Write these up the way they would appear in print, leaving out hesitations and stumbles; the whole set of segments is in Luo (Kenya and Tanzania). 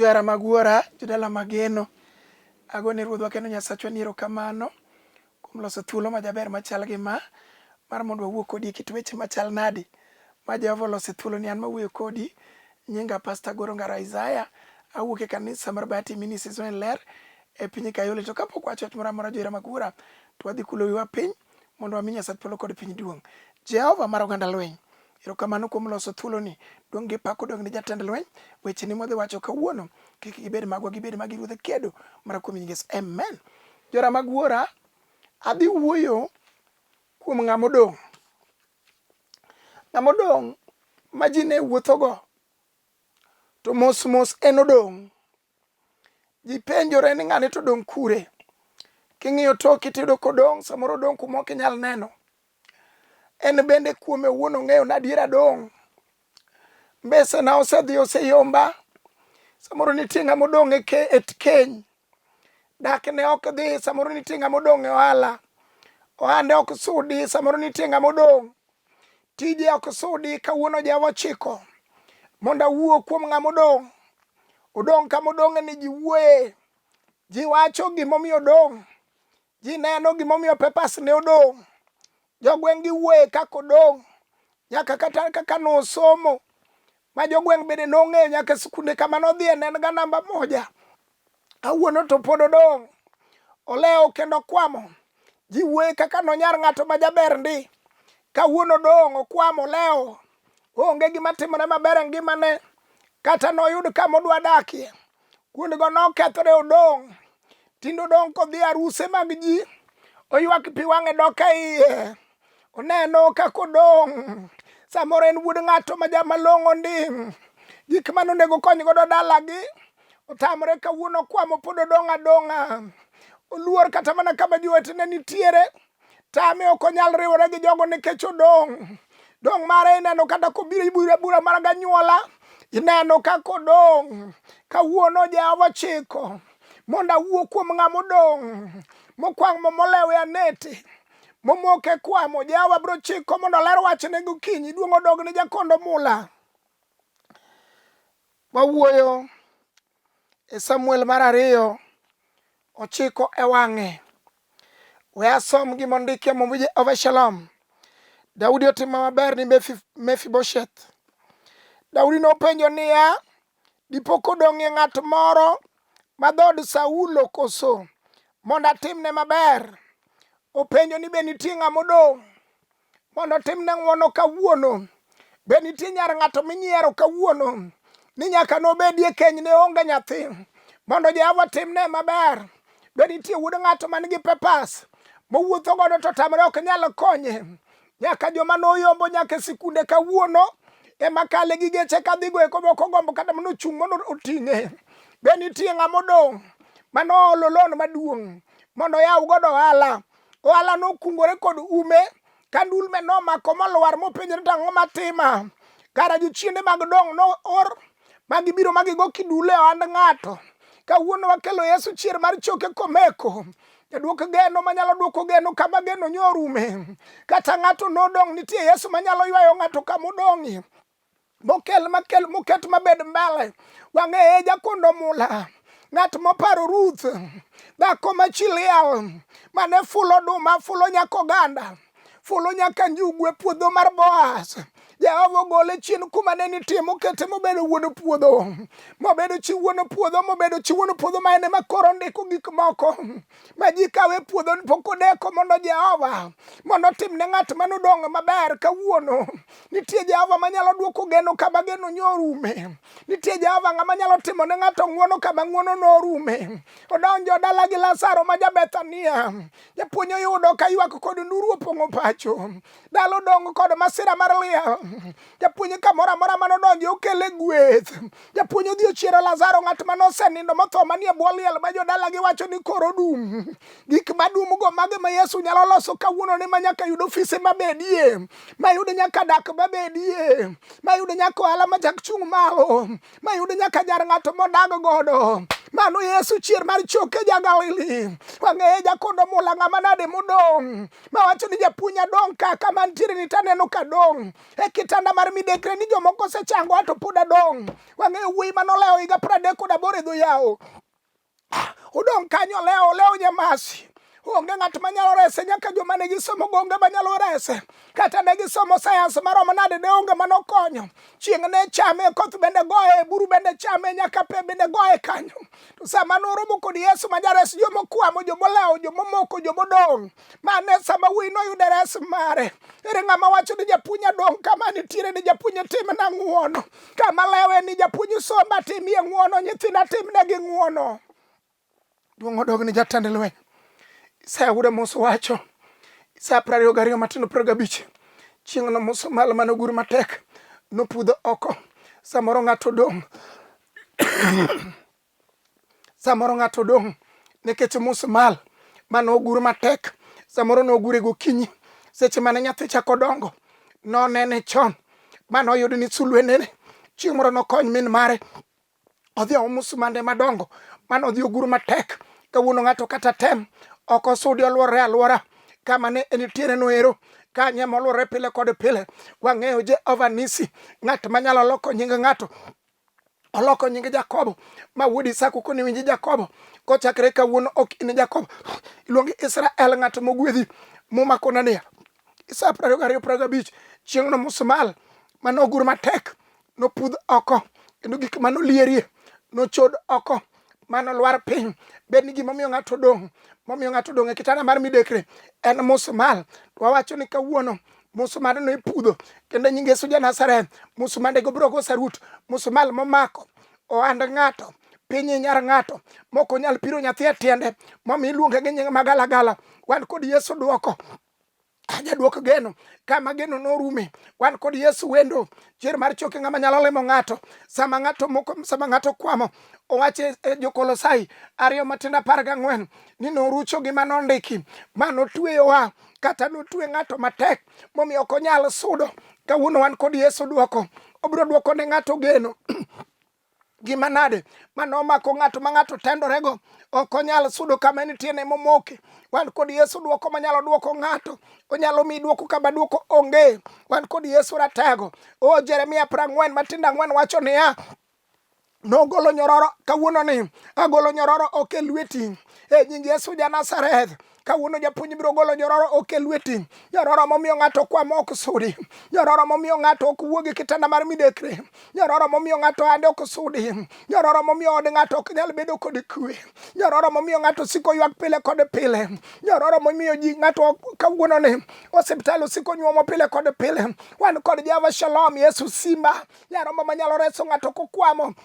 Johera mag Wuora, jodala mageno, agone Ruodhwa kendo Nyasachwa ni erokamano kuom loso thuolo majaber machal gi ma mar mondo wawuo kodi e kit weche machal nadi ma Jehova oloso e thuoloni. An mawuoyo kodi nyinga Pastor Goro Ngaro Isaiah, awuok e kanisa mar Bahati Ministries Ler e piny Kayole. To kapok wacho wach moro amora johera mag Wuora, to wadhi kulo wiwa piny mondo wami Nyasach polo kod piny duong'. Jehova mar oganda lweny, erokamano kuom loso thuoloni. Duong' gi pak odong' ne jatend lweny. Wecheni mwadhi wacho kawuono kik gibed magwa, gibed magi Ruodh kedo mana kuom nying Yesu. Amen. Jora mag Wuora, adhi wuoyo kuom ng'ama odong'. Ng'ama odong' ma ji ne wuothogo to mos mos en odong'. Ji penjore ni ng'ani to odong' kure. King'iyo toki tiyudo kodong' samoro odong' kuma ok inyal neno. En bende kuome owuon ong'eyo ni adiera adong'. Mbesena osedhi oseyomba. Samoro nitie ng'ama odong' e, ke, e keny. Dakne ok dhi, samoro nitie ng'ama odong' e ohala. Ohande ok sudi, samoro nitie ng'ama odong'. Tije ok sudi, kawuono Jehova ochiko mondo awuo kuom ng'ama odong'. Odong' kama odong'e ni ji wuoye. Ji wacho gimomiyo odong'. Ji neno gimomiyo papers ne odong'. Jogweng' giwuoye kaka odong'. Nyaka kata kaka nosomo ma jogweng' bende nong'eyo nyaka e sikunde kama nodhiye ne en ga namba moja. Kawuono to pod odong'. Olewo kendo okwamo. Ji wuoye kaka nonyar ng'ato ma jaber ndi. Kawuono odong' okwamo olewo. Onge gima timore maber e ngimane. Kata noyud kama odwa dakie. Kuondego nokethore odong'. Tinde odong' kodhi aruse mag ji. Oywak pi wang'e dok e iye. Oneno kaka odong'. Samoro en wuod ng'ato ma jamalong'o ndi. Gik mane onego okony godo dalagi otamore kawuono okwamo pod odong' adong'a. Oluor kata mana kama jowetene nitiere. Tame ok onyal riwore gi jogo nikech odong'. Dong' mare ineno kata kobiro ibura bura mar ganyuola ineno kaka odong'. Kawuono Jehova chiko mondo awuo kuom ng'ama odong' mokwang' molewe anete momoke kwamo. Jehova biro chiko mondo oler wachne gokinyi. Duong' odog ne jakondo mula. Wawuoyo e Samuel mar ariyo ochiko e wang'e. We asom gima ondiki e Muma Jehova Shalom. Daudi otimo maber ni Mefibosheth. Daudi nopenjo niya, dipo kodong'ie ng'at moro ma dhood Saulo koso mondo atimne maber? Openjo ni be nitie ng'ama odong' mondo otimne ng'wono kawuono. Be nitie nyar ng'ato minyiero kawuono ni nyaka nobedie keny ne onge nyathi mondo Jehova timne maber? Be nitie wuod ng'ato man gi papers mowuotho godo to tamre ok nyal konye? Nyaka joma noyombo nyaka e sikunde kawuono ema kale gi geche kadhigo eko ok ogombo kata mana ochung' mondo oting'e. Be nitie ng'ama odong' mane oolo loan maduong' mondo oyaw godo ohala? Ohala nokungore kod ume ka ndulme nomako molwar mopenjore to ang'o matima? Kara jochiende mag dong' noor ma gibiro ma gigo kidule e ohand ng'ato. Kawuono wakelo Yesu chier mar choke komeko. Jaduok geno manyalo duoko geno kama geno nyorume. Kata ng'ato nodong' nitie Yesu manyalo ywayo ng'ato kama odong'ie. Mokel makel moket mabed mbele. Wang'eye jakondo mula. Ng'at moparo Ruth, dhako ma chi liel, mane fulo oduma, fulo nyaka oganda, fulo nyaka njugu e puodho mar Boaz. Jehova ogole chien kuma ne nitie mokete mobedo wuon puodho, mobedo chi wuon puodho, mobedo chi wuon puodho ma en ema koro ondiko gik moko ma ji kawe puodho pok odeko mondo Jehova mondo otim ne ng'at mane odong' maber kawuono. Nitie Jehova manyalo duoko geno kama geno nyorume. Nitie Jehova ng'ama nyalo timo ne ng'ato ng'wono kama ng'wono norume. Odonjo dala gi Lazaro ma ja-Bethania. Japuonj oyudo ka ywak kod nduru opong'o pacho. Dala odong' kod masira mar liel. Japuonj kamoro amora mane odonje okele gweth. Japuonj odhi ochiero Lazaro ng'at mane osenindo motho manie bwo liel ma jodalagi wacho ni koro dum. Gik madum go mago ma Yesu nyalo loso kawuono ni ma nyaka yud ofise mabedie, mayud nyaka dak mabedie, mayud nyaka ohala machak chung' malo, mayud nyaka jar ng'ato modag godo. Mano Yesu chier mar choke ja Galili. Wang'eye jakondo mula ng'ama nade modong' mawacho ni japuonj adong' ka kama ntiere ni taneno ka dong'. kitanda mar midekre ni jomoko osechango ato pod adong'. Wang'eyo wuoyi manolewo higa 38 e dho yawo. Odong' kanyo olewo, olewo nyamasi. Onge ng'at manyalo rese nyaka joma ne gisomo go onge manyalo rese. Kata ne gisomo sayans maromo nade ne onge manokonyo. Chieng' ne chame, koth bende goye, buru bende chame, nyaka pe bende goye kanyo. To sama noromo kod Yesu ma jares jomokwamo, jomolewo, jomomoko, jomodong', mane sama wuoyi noyude res mare. Ere ng'ama wacho ni japuonj adong' kama nitiere ni japuonj timna ng'uono. Kama lewe ni japuonj somba timie ng'uono, nyithinda timnegi ng'uono. Duong' odog ni jatend lweny. Isaya wuod Amos wacho, Isaya 22 matindo 25, chieng'no musmal mane ogur matek nopudho oko. Samoro ng'ato odong' samoro ng'ato odong' nikech musmal mane ogur matek, samoro nogure gokinyi seche mane nyathi chako dongo, nonene chon mane oyud ni sulwe nene chieng' moro nokony min mare odhi oom musmande madongo mane odhi ogur matek. Kawuono ng'ato kata tem ok osudi olworre alwora kama ne enitiere no ero kanye molworre pile kod pile. Wang'eyo Jehova Nisi, ng'at manyalo loko nying ng'ato oloko nying Jakobo ma wuod Isaka koni winji Jakobo kochakre kawuono ok in Jakobo iluongi Israel ng'at mogwedhi. Muma kona niya Isaya 22 25 chieng'no musmal mane ogur matek nopudh oko kendo gik mane olierie nochod oko mano lwar piny. Bed ni gimomiyo ng'ato odong' momiyo ng'ato odong' e kitanda mar midekre en musmal. To wawacho ni kawuono musmandno ipudho kendo e nying Yesu ja Nazareth musmandego biro go sarut. Musmal momako ohand ng'ato piny nyar ng'ato mok onyal piro nyathi e tiende momiyo iluonge gi nying magalagala. Wan kod Yesu duoko jaduok geno kama geno norume. Wan kod Yesu wendo chier mar choke ng'ama nyalo limo ng'ato sama ng'ato moko sama ng'ato kwamo. Owacho e Jokolosai 2 matindo 14 ni norucho gima nondiki ma notweyowa kata notwe ng'ato matek momiyo ok onyal sudo. Kawuono wan kod Yesu duoko, obiro duoko ne ng'ato geno. Gima nade ma nomako ng'ato ma ng'ato tendorego ok onyal sudo kama entie ne momoke. Wan kod Yesu duoko manyalo duoko ng'ato, onyalo miyi duoko kama duoko onge. Wan kod Yesu ratego. O Jeremia 40 matindo 4 wacho niya, nogolo nyororo kawuono ni agolo nyororo ok e lweti e nying Yesu ja Nazareth. Kawuono japuonj biro golo nyororo ok e lweti. Nyororo momiyo ng'ato kwamo ok sudi. Nyororo momiyo ng'ato ok wuog e kitanda mar midekre. Nyororo momiyo ng'ato ande ok sudi. Nyororo momiyo od ng'ato ok nyal bedo kod kwe. Nyororo momiyo ng'ato siko ywak pile kod pile. Nyororo momiyo ji ng'ato kawuono ni osiptal osiko nyuomo pile kod pile. Wan kod Jehova Shalom, Yesu Simba, nyarombo manyalo reso ng'ato kokwamo.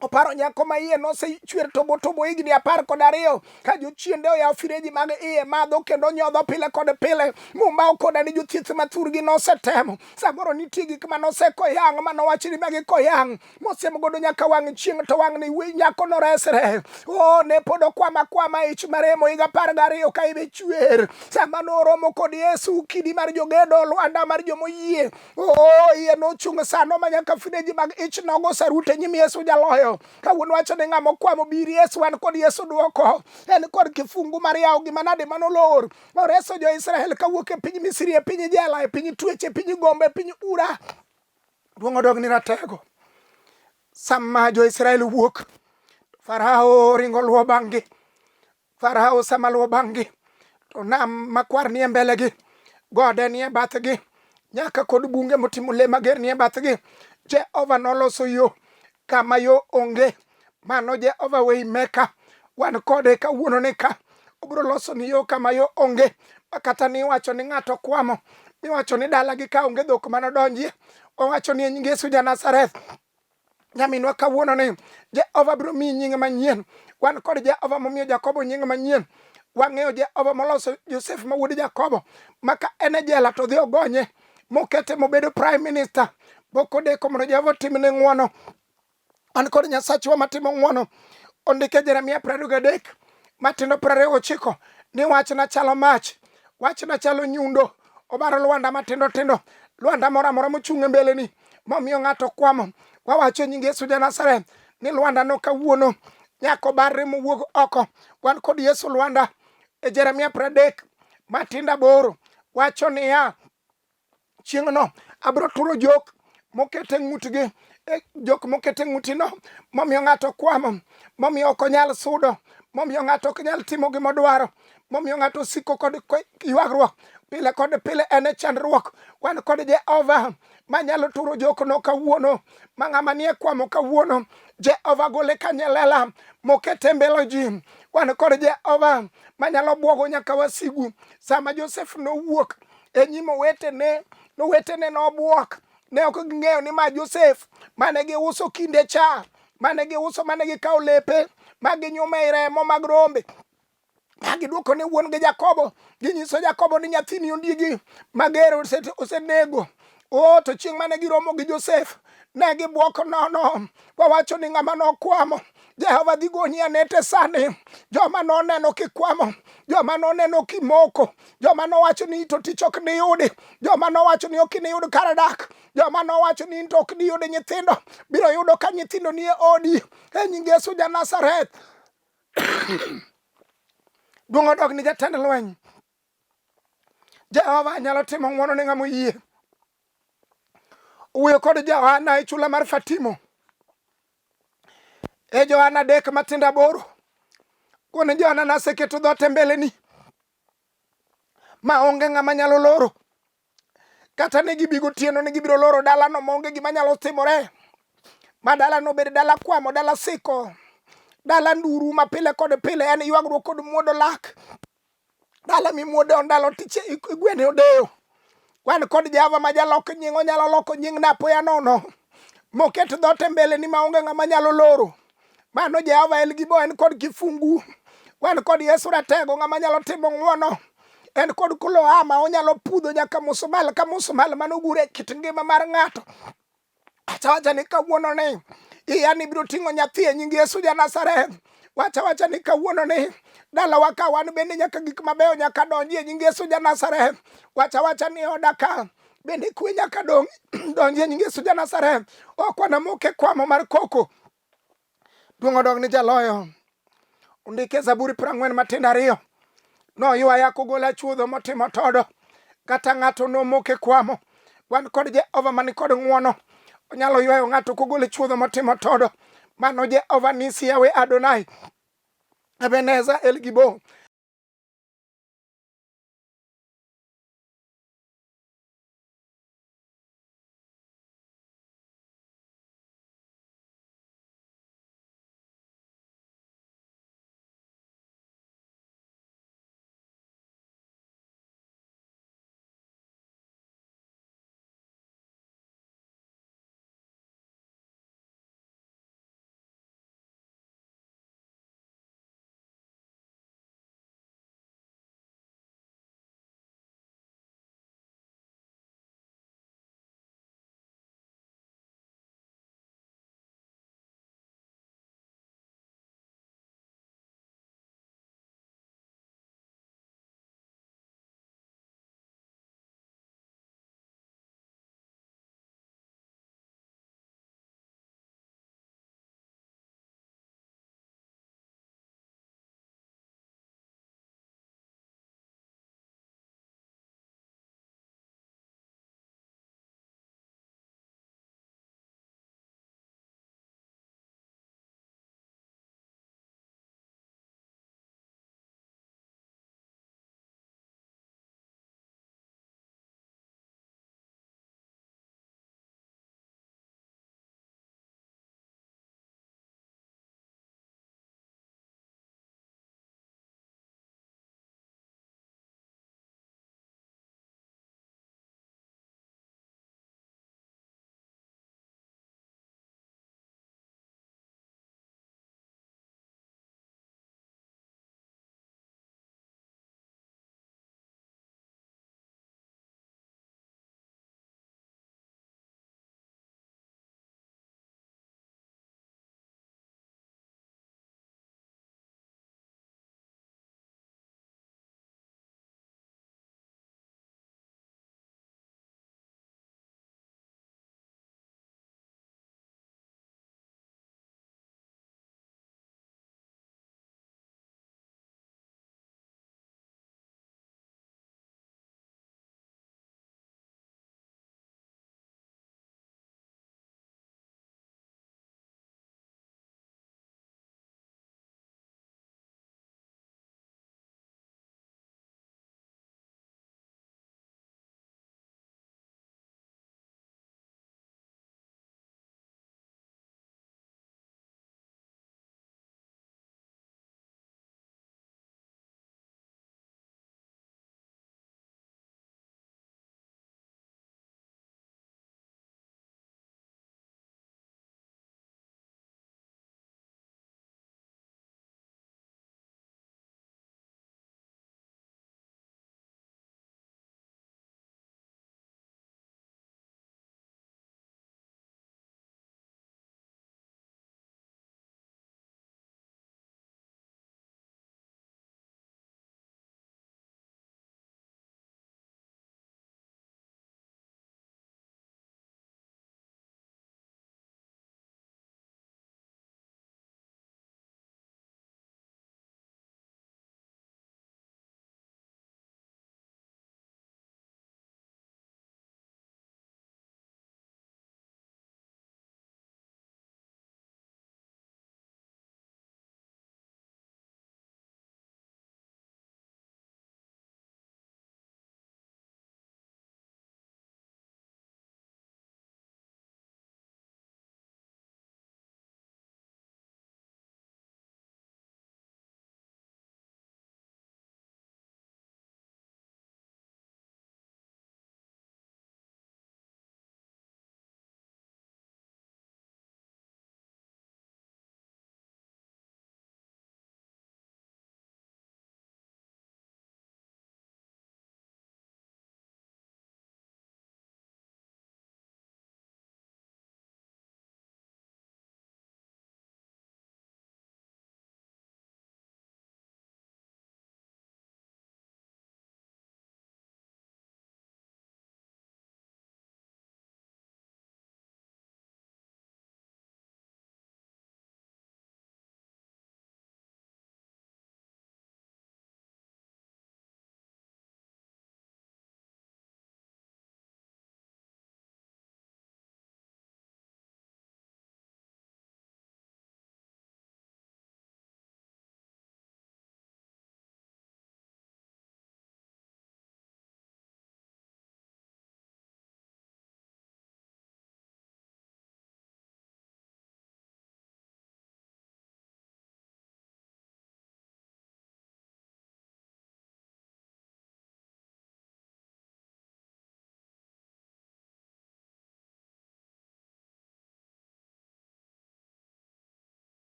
Oparo nyako ma iye nosechwer tobo tobo higni 12 ka jochiende oyawo fireji mag iye madho kendo nyodho pile kod pile. Muma okoda ni jothieth ma thurgi nosetemo. Samoro nitie gik ma nosekoyang' ma nowach ni magi koyang' mosiem godo nyaka wang' chieng' to wang' ni nyako noresre. O ne pod okwama akwama ich maremo higa 12 ka ibe chwer. Sama noromo kod Yesu kidi mar jogedo lwanda mar jomoyie. Oh, iye nochung' sano ma nyaka fireji mag ich nogo sarut e nyim Yesu jaloyo. Kawuono wacho ni ng'ama okwamo bir Yesu, wan kod Yesu duoko. En kod kifungu mar yawo gima nade manolor. Oreso jo-Israel kawuok e piny Misri, e piny jela, e piny twech, e piny gombe, e piny ura. Duong' odog ni ratego. Sama jo-Israel wuok, Farao ringo luwo bang'gi. Farao sama luwo bang'gi to nam makwar nie mbelegi, gode nie bathgi, nyaka kod bunge motimo le mager nie bathgi. Jehova noloso yo kama yo onge. Mano Jehova way maker. Wan kode kawuono ni ka obiro loso ni yo kama yo onge. Kata ni iwacho ni ng'ato kwamo, iwacho ni dalagi ka onge dhok manodonjie, owacho ni e nying Yesu ja Nazareth. Nyaminwa kawuono ni Jehova biro miyi nying manyien. Wan kod Jehova momiyo Jakobo nying manyien. Wang'eyo Jehova moloso Josef ma wuod Jakobo ma ka en e jela to odhi ogonye mokete mobedo prime minister. Pok odeko mondo Jehova otimne ng'wono. Wan kod Nyasachwa matimo ng'wono. Ondike Jeremia 23 matindo 29 ni wachna chalo mach, wachna chalo nyundo, obaro lwanda matindo tindo, lwanda moro amora mochung' e mbeleni momiyo ng'ato kwamo. Wawacho e nying Yesu ja Nazareth ni lwanda no kawuono nyaka obarre mowuog oko. Wan kod Yesu lwanda e Jeremia 30 matindo 8 wacho niya, Chieng'no abiro turo jok moket e ng'utgi, e jok moket e ng'utino momiyo ng'ato kwamo, momiyo ok onyal sudo, momiyo ng'ato ok nyal timo gima odwaro, momiyo ng'ato siko kod ywagruok pile kod pile en e chandruok. Wan kod Jehova manyalo turo jokno kawuono, ma ng'ama nie kwamo kawuono, Jehova gole kanyelela mokete mbele ji. Wan kod Jehova manyalo bwogo nyaka wasigu. Sama Josef nowuok e nyim owetene, owetene nobwok. Ne ok ging'eyo ni ma Josef mane giuso kinde cha, mane giuso, mane gikawo lepe ma ginyume e remo mag rombe ma giduoko ne wuon gi Jakobo. Ginyiso Jakobo ni nyathini ondiegi mager osenego. O to chieng' mane giromo gi Josef ne gibwok nono. Wawacho ni ng'ama nokwamo Jehova dhi gonyi anete sani. Joma noneno kikwamo, joma noneno kimoko, joma nowacho ni to tich ok niyudi, joma nowacho ni ok iniyud kar dak, joma nowacho ni to ok niyud nyithindo, biro yudo ka nyithindo nie odi e nying Yesu ja Nazareth. Duong' odog ni jatend lweny. Jehova nyalo timo ng'wono ne ng'ama oyie. Owuoyo kod Johana e chula mar Fatimo. E Johana 3:8. Kone Johana naseketo dhoot e mbeleni ma onge ng'ama nyalo loro. Kata ne gibi gotieno ne gibiro loro dalano ma onge gima nyalo timore. Ma dalano obed dala kwamo, dala siko, dala nduru ma pile kod pile en ywagruok kod muodo lak. Dala mimuodo ndalo tich igwene odeyo. Wan kod Jehova ma jalok nying, onyalo loko nying na apoya nono. Moket dhoot e mbele ni maonge ng'ama nyalo loro. Mano Jehova El Gibo en kod kifungu. Wan kod Yesu Ratego ng'ama nyalo timo ng'wono. En kod kuloama onyalo pudho nyaka musumal ka musumal mano gure kit ngima mar ng'ato. Wacha wacha ni kawuono ni iya ni biro ting'o nyathi e nying Yesu ja Nazareth. Wacha wacha ni kawuono ni dalawa ka wan bende nyaka gik mabeyo nyaka donji e nying Yesu ja Nazareth. Wacha wacha ni oda ka bende kwe nyaka dong donji e nying Yesu ja Nazareth. Ok wanamoke kwamo mar koko. Duong' odog ni jaloyo. Ondike Zaburi 42. Noywaya kogola chuodho motimo todo. Kata ng'ato nomoke kwamo. Wan kod Jehova man kod ng'wono. Onyalo ywayo ng'ato kogole chuodho motimo todo. Mano Jehova Nisi Yahweh Adonai. Ebeneza El Gibo.